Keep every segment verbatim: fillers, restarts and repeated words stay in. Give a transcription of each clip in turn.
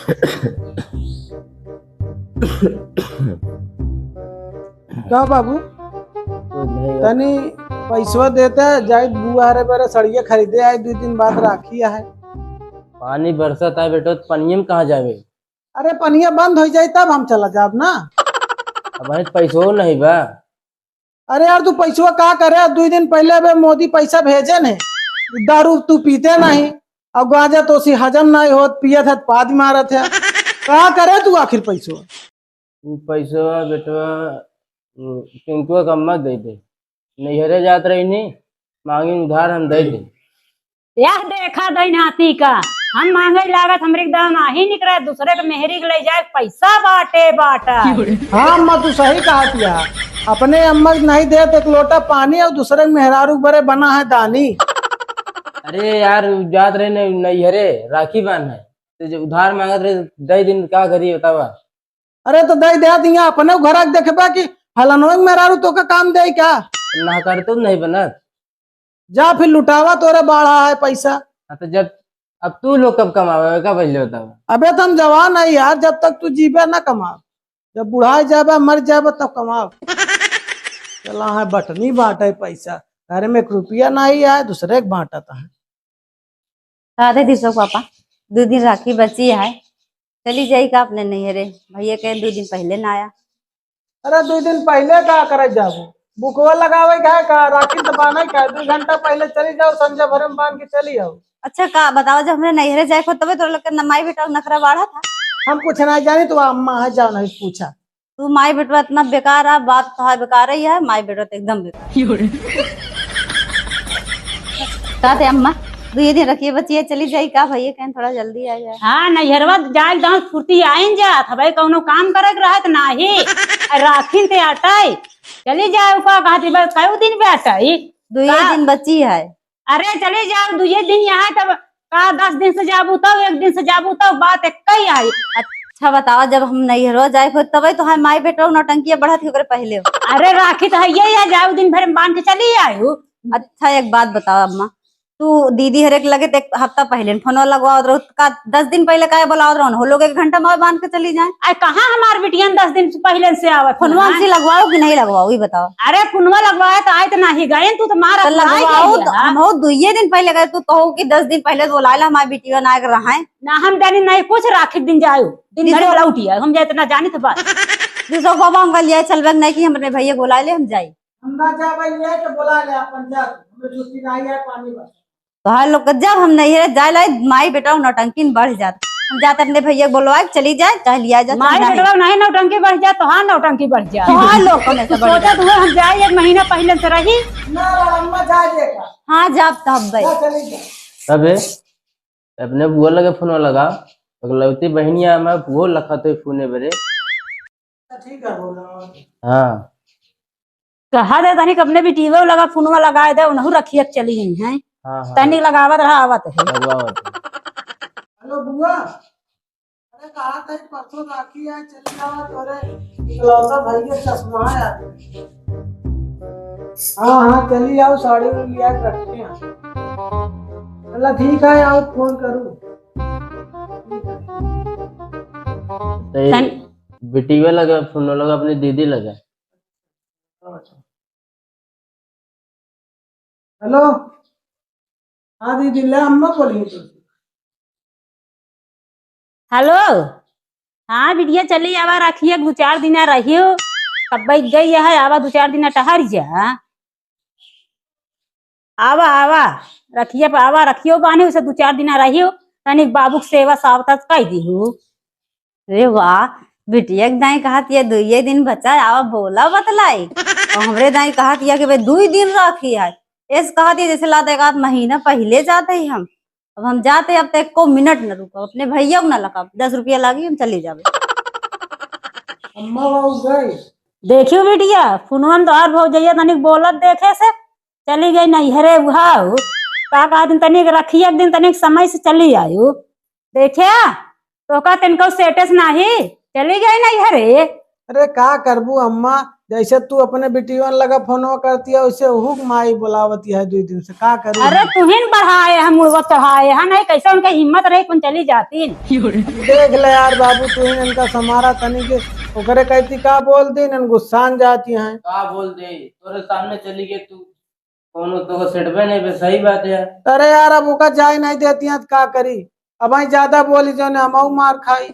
का बाबू? कुछ नहीं। तनी पैसवा देता, जाइत बुआ रे बरे सड़िया खरीदे आए, दुइ दिन बाद राखी है। पानी बरसत है बेटो, तो पनिया में कहाँ जावे? अरे पनिया बंद होइ जाई तब हम चला जाब ना। अब भाई पैसो नहीं बा। अरे यार तू पैसवा का करे? दुइ दिन पहिले अबे मोदी पैसा भेजे ने, दारू तू पीते नहीं, और गांजा तोसी हजम नहीं होत, पियत है तो पाद मारत है। का करे तू आखिर पैसवा? उ पैसवा बेटवा, उ, टिंकुआ के अम्मा दे दे। नैहरे जात रही नी, मांगी उधार हम दे दे। यह देखा दई नाती का, हम मांगे लागत हमरे के दाम नाही निकरे, दूसरे के मेहरी के ले जाए पैसा बाटे बाटा। हाँ अम्मा, तू सही कहा किया। अपने अम्मा के नहीं देत एक लोटा पानी और दूसरे के मेहरारू के बरे बना है दानी। अरे यार, उ जात रहे न-, नैहरे राखी बांधे, तो जो उधार मांगत रहे, दे दिन का करी बतावा। अरे तो दे दे दिया, अपने घर के देखबा कि फलानो के मेहरारू तो का काम दे का? ना कर तो नहीं बनत। जा फिर लुटावा, तोरे बाढ़ा है पैसा। हाँ, तो जब, अब तू लोग कब कमावे का पहले बताओ। अबे तो हम जवान है यार, जब तक तू जीबे ना कमाव, जब बुढ़ा जाबे मर जाबे तब कमाव। चला है बटनी बांटे पैसा, घर में एक रुपया नहीं है, दूसरे के बांटत है। का दे दिसो पापा, दो दिन राखी बची है, चली जाई का अपने नैहरे? भैया के दो दिन पहले ना आया। अरे दो दिन पहले का करे जाबो, बुकवा लगावे का है का, राखी तो बांधे का है, दो घंटा पहले चली जाओ, संझा भरे में बांध के चली आओ। अच्छा का बताओ, जब हमरे नैहरे जाए को तबे तोरा लोग के न-, माई बेटा नखरा बाढ़ा था। हम कुछ नहीं जानी, तो अम्मा है, जाओ नहीं पूछा। तू माई बेटवा इतना बेकार है, बात तो है बेकार ही है, माई बेटवा तो एकदम बेकार। का थे अम्मा, दुइये दिन रखिए बचिए, चली जाई का भैया कहें थोड़ा जल्दी आ जाए। हाँ, नैहरवा जाए दांत फुर्ती आइन जात, हवे कौनो काम करे के रहत नाही। आ राखी ते अटाई, चली जाए का कहती बस कई दिन पे अटाई। दुइये का? दिन बची है। अरे चले जाओ, दुइये दिन यहाँ, तब का दस दिन से जाबू तब, एक दिन से जाबू तब, बात एक ही आई। अच्छा बतावा, जब हम नैहरवा जाए को तबे तो है माई बेटवा नौटंकी बढ़त के ओकरे पहले हो। अरे राखी तो है ये, या जाओ दिन भर में बांध के चली आयो। अच्छा एक बात बताओ अम्मा, तू दीदी हरेक लगे तो एक हफ्ता पहले फोन लगवाओ रहो, का दस दिन पहले काहे बुलाओ रहो, हो लोग एक घंटा में बांध के चली जाए। अरे कहाँ हमार बिटिया दस दिन से पहले से आवत फोनवा है? से लगवाओ कि नहीं लगवाओ, ये बताओ। अरे फोनवा लगवाए तो आए तो नाही गए, तू तो मार तो अपना आई लगवाओ गई तो है। हम हो दुइये दिन पहले गए, तू कहो कि दस दिन पहले तो बुलाए ला, हमारे बिटिया ना आए रहा है। ना हम जानी नहीं कुछ, राखी दिन जाओ, दिन भर दिसो लौटी है, हम जाए इतना जानी तो बस। दिसो बाबा हम कल ये चलबे नहीं कि हमरे भैया बुलाए ले, हम जाई। हम ना जाबे, ये के बुला ले अपन जा, हमरे छुट्टी नहीं है, पानी बस। तोहार लोग के जब हम नैहरे जाए लाई, माई बेटा नौटंकी बढ़ जात। हम जाते अपने भैया के बोलवा के चली जाए, चाहे लिया जाए, माई चाहे बेटवा नहीं नौटंकी बढ़ जात, तोहार नौटंकी बढ़ जात। तोहार लोग कौन ऐसा तू बढ़ सोचत हुए हम जाए एक महीना पहले से रही। ना, अम्मा जाए देखा। हाँ, जाब तब बे। जा, चली जा। तबे अपने बुआ लगे फोन लगा, अगलौती बहनिया में वो लखत है फोने बरे। ठीक है, बोला। हाँ। कहा दे तनिक अपने बिटिया लगा फोनवा लगाए दे, उनहु रखिया के चली गई हैं। हाँ, हाँ। तनिक लगावत रहा, आवत है। लगवावत है। हेलो बुआ, अरे कहा था परसों राखी है, चली जावा तोरे इकलौता भाई के चश्मा है। हाँ, हाँ, चली जाओ, साड़ी उड़ी लिया के रखते हैं। चला ठीक है, आओ फोन करूँ। तो ये तन- बिटिया लगा फोन लगा अपनी दीदी लगा। हेलो, हाँ दीदी, ले अम्मा बोली तो। हेलो, हाँ बिटिया चली आवा, रखिए दो चार दिन रहियो, तब बैठ गई है, आवा दो चार दिन टहर जा। आवा, आवा, रखिए, आवा, रखियो बाने, उसे दो चार दिन रहियो, तनिक बाबू के सेवा सावता कह दिहु। अरे वाह, बिटिया के दाई कहत ये दुइये दिन बचा, आवा बोला बतलाई। और हमरे दाई कहत ये कि भाई दुई दिन राखी है, ऐस कहत ये जैसे लाते एक आध महीना पहले जाते ही हम। अब हम जाते, अब तो एको मिनट न रुकब, अपने भैया को ना लकब, दस रुपया लागी, हम चली जाबे। अम्मा बाबू गए। देखियो बिटिया, फोनवा में तोहार भौजैया तनिक बोलत देखे से चली गई नैहरे उहाऊ। का कहा दिन तनिक रखिया के दिन तनिक समय से चली आयु। देखे, तोका तनको status नाही, चली गई नैहरे। अरे का करबू अम्मा, जैसे तू अपने बिटियन लगा फोनवा करती है, वैसे हुक माई बुलावती है दुई दिन से, का करी? अरे तुहिन बढ़ाए हैं, मुड़वा चढ़ाए हैं, नहीं कैसे उनके हिम्मत रही, कौन चली जाती। देख ले यार बाबू, तुहिन इनका समारा तनी के, ओकरे कहती का बोल दी, इनन गुस्सान जाती हैं। का बोल दे, तोरे सामने चली गई तू, कौनो तो सेटबे नहीं बे, सही बात है। अरे यार, अब ओका जाए नहीं देती हैं, तो का करी? अब आई ज्यादा बोली जौन हमहू मार खाई।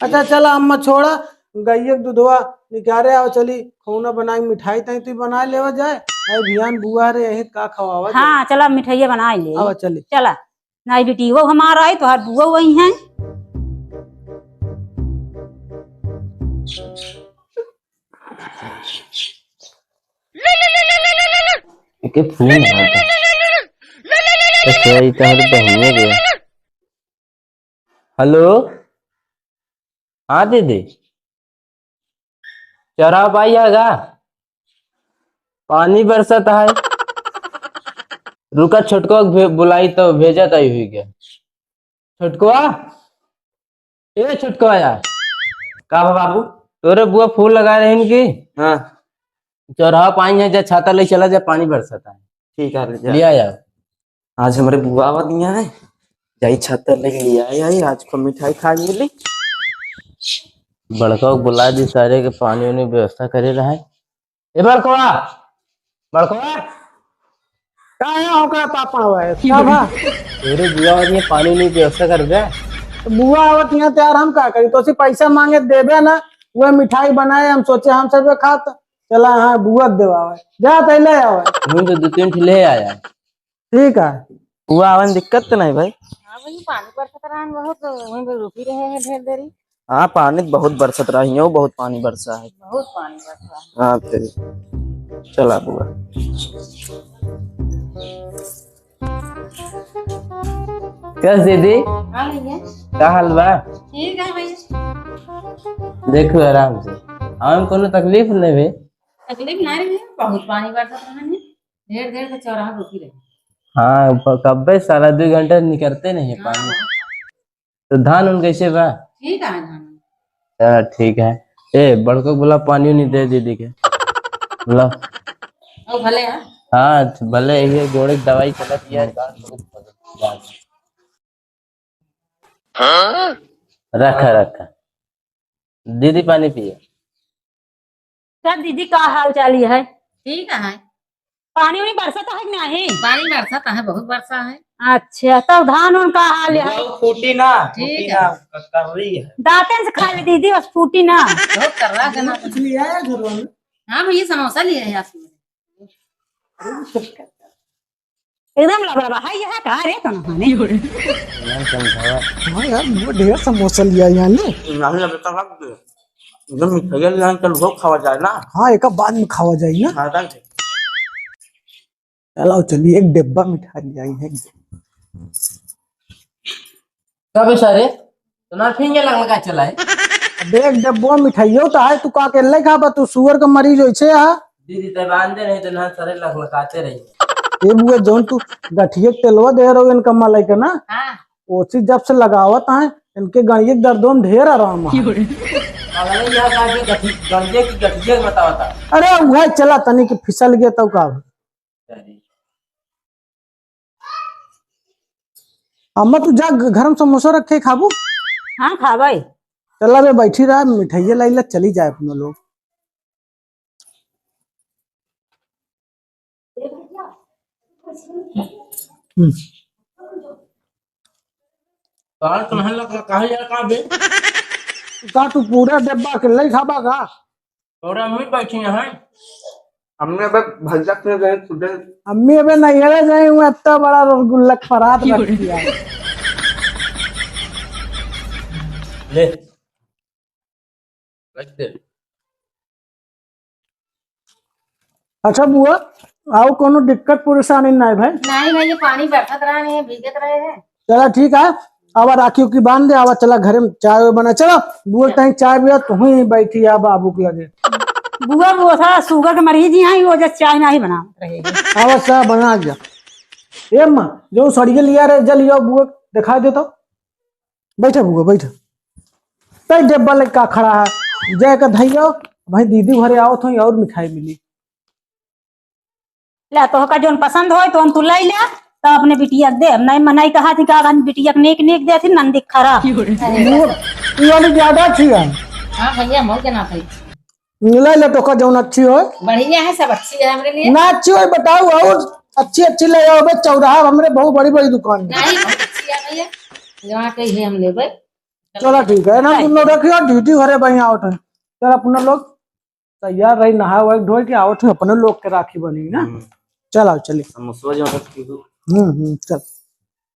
अच्छा चला अम्मा, छोड़ा, गइया के दुधवा निकारे आओ, चली खौना बनाई, मिठाई ताई तू बना लेवा जाए। अरे भियान बुआ रे, यही का खवावा हाँ, जाए। चला मिठाइया बनाई ले। आवा चली। चला, नाई बेटी वो हमारा है, तोहार बुआ वही है। एके फोन आ गया। अच्छा, ई तहर बहिनिया के। हेलो, हाँ दीदी, चौराहा पाई आगा, पानी बरसत है। रुका, छोटको के भे-, बुलाई तो भेजत आई हुई के। छोटकवा, ए छोटकवा यार। का बा बाबू? तोरे बुआ फोन लगा रहे हैं कि हाँ। चौराहा पाई है, जा छाता ले चला जा, पानी बरसत है। ठीक है, ले जा। लिया यार। आज हमरे बुआ आवत नहीं है, जाई छाता लेके लिया आई, आज को मिठाई खा मिली। बड़का को बुला दी, सारे के पानी उनी व्यवस्था करे रहा है। ए बड़कवा, बड़कवा, का है ओकरा पापड़ हुआ है? का भा? तेरे बुआ आदमी पानी नहीं व्यवस्था कर दे। तो बुआ आवत यहाँ तैयार हम का करी? तो उसी पैसा मांगे देबे ना, वह मिठाई बनाए, हम सोचे हम सब खात, चला हाँ बुआ के देवावे। जा तैं ले आवे। हम तो दो तीन ठे ले आया। ठीक है। बुआ आवे में दिक्कत तो नहीं भाई? हाँ भाई, पानी बरसत रहन बहुत, वहीं पे रुकी रहे हैं ढेर देरी। हाँ, पानी तो बहुत बरसत रहा, हियों बहुत पानी बरसा है। बहुत पानी बरसा है। हाँ, फिर चला बुआ। कस दीदी? हाँ भैया। का हाल बा? ठीक है भैया। देखो आराम से, हम कोनो तकलीफ नहीं बे। तकलीफ नहीं रही, बहुत पानी बरसत रहन है, ढेर देर से चौराहा रुकी रहे। हाँ, प-, कब्बे साला दो घंटा निकरते नहीं है हाँ, पानी। बहुत। तो धान उन कैसे बा? ठीक है धान। चला ठीक है। ए, बड़को बोला पानी उनी दे दीदी के। ला। ओ, भले है। हाँ, भले ये गोड़े की दवाई चलत है। रखा, रखा। दीदी पानी पिए। सब दीदी का हाल चाल है? ठीक है। पानी उनी बरसत है कि नहीं? पानी बरसत है, बहुत बरसा है। अच्छा, तब धान उन का हाल है? वो फूटी ना, ठीक फूटी है। ना, कटका हुई है। दांतन से खा ले दीदी, बस फूटी ना। बहुत कर रहा है ना। कुछ लिया है घर वाले? हाँ भैया, समोसा लिए है आपने। एकदम लबड़ा बा, हाय, यह का रे, तो ना खाने। ना समझावा। हाँ यार, वो ढेर समोसा लिया यहाँ ले। नहीं, अभी तो रख दे। एकदम मिठाई ले आए, कल वो खावा जाए ना। हाँ, एक बाद में खावा जाए ना। हाँ, रख दे। चलो, चलिए, एक डिब्बा मिठाई ले आई है। कब सारे? तो ना फिंगे लग लगा चला है। अबे, एक डब्बो मिठाइयो तो है, तू का अकेले खाबा? तू सुअर का मरीज होइछे हा। दीदी, तै बांधे रहे तो ना सारे लग लगाते रही। ए बुआ, जौन तू गठिया के तेलवा दे रहो इनका मलाई के ना, हाँ। ओसी जब से लगावत है, इनके गड़िए के दर्दों में ढेर आराम है। पागल है, यह बात ये गठी-, गंजे की गठिया के बतावता। अरे, वह चला तनी के फिसल गया तब का। अम्मा, तू जा, घ-, घर में समोसा रखे, खाबू? हाँ, खाबै। चला बे, बैठी रहा, मिठाइया लाई ला, चली जाए अपना लोग। हम्म। कहाँ, कहाँ लगा, कहाँ यार, कहाँ बे? का तू पूरा डब्बा अकेले ही खाबा का? और अम्मी बैठी हैं। अम्मी अबे भैया के गए सुबह। अम्मी अबे नैहरे गए हुए, इतना बड़ा रसगुल्ला परात रख दिया है। ले। रख दे। अच्छा बुआ, आओ कोनो दिक्कत परेशानी नहीं भाई? नहीं भाई, ये पानी बरसत रहा नहीं है, भीगत रहे हैं। चला ठीक है, अब राखी की बांध दे, आवा चला घरे में चाय वाय बना। चला बुआ, टाइम चाय पिया, तू ही बैठी आ बाबू के लगे। बुआ, वो था शुगर के मरीज ही हैं, वो जब चाय नहीं बना रहे हैं। आवा चाय बना जा। ए माँ, जो सड़िया लिया रे, जल लियो बुआ, दिखा दे तो। बैठा बुआ, बैठा। तै डेब्बा लेके का खड़ा है? जाए का धैया, भाई दीदी घरे आवत होई और मिठाई मिली। ले, तोहका जौन पसंद होई, तौन तू लई ले, तो अपने बिटिया के दे। नहीं, नहीं कहा थी कि अगर बिटिया के नीक नीक दे थी, नंदी खराब। ये वाली ज्यादा अच्छी है। हाँ भैया, हम और के ना खाई। ले ले, तोहका जौन अच्छी होई। बढ़िया है, सब अच्छी है हमरे लिए। ना अच्छी होई बताओ, और अच्छी अच्छी ले आओ बे, चौराहा हमरे बहुत बड़ी बड़ी दुकान है। नहीं, बहुत अच्छी है भैया, जहाँ कही है हम लेबे। चलो ठीक है ना, तुम लोग रखियो, दीदी घरे बढ़िया आवत है। चल अपना लोग तैयार रही, नहा वहा धोए के आवत है, अपने लोग के राखी बनी ना। हम्म। चल आओ, चलिए। समोसवा जो रखी हो। हम्म, हम्म, चल।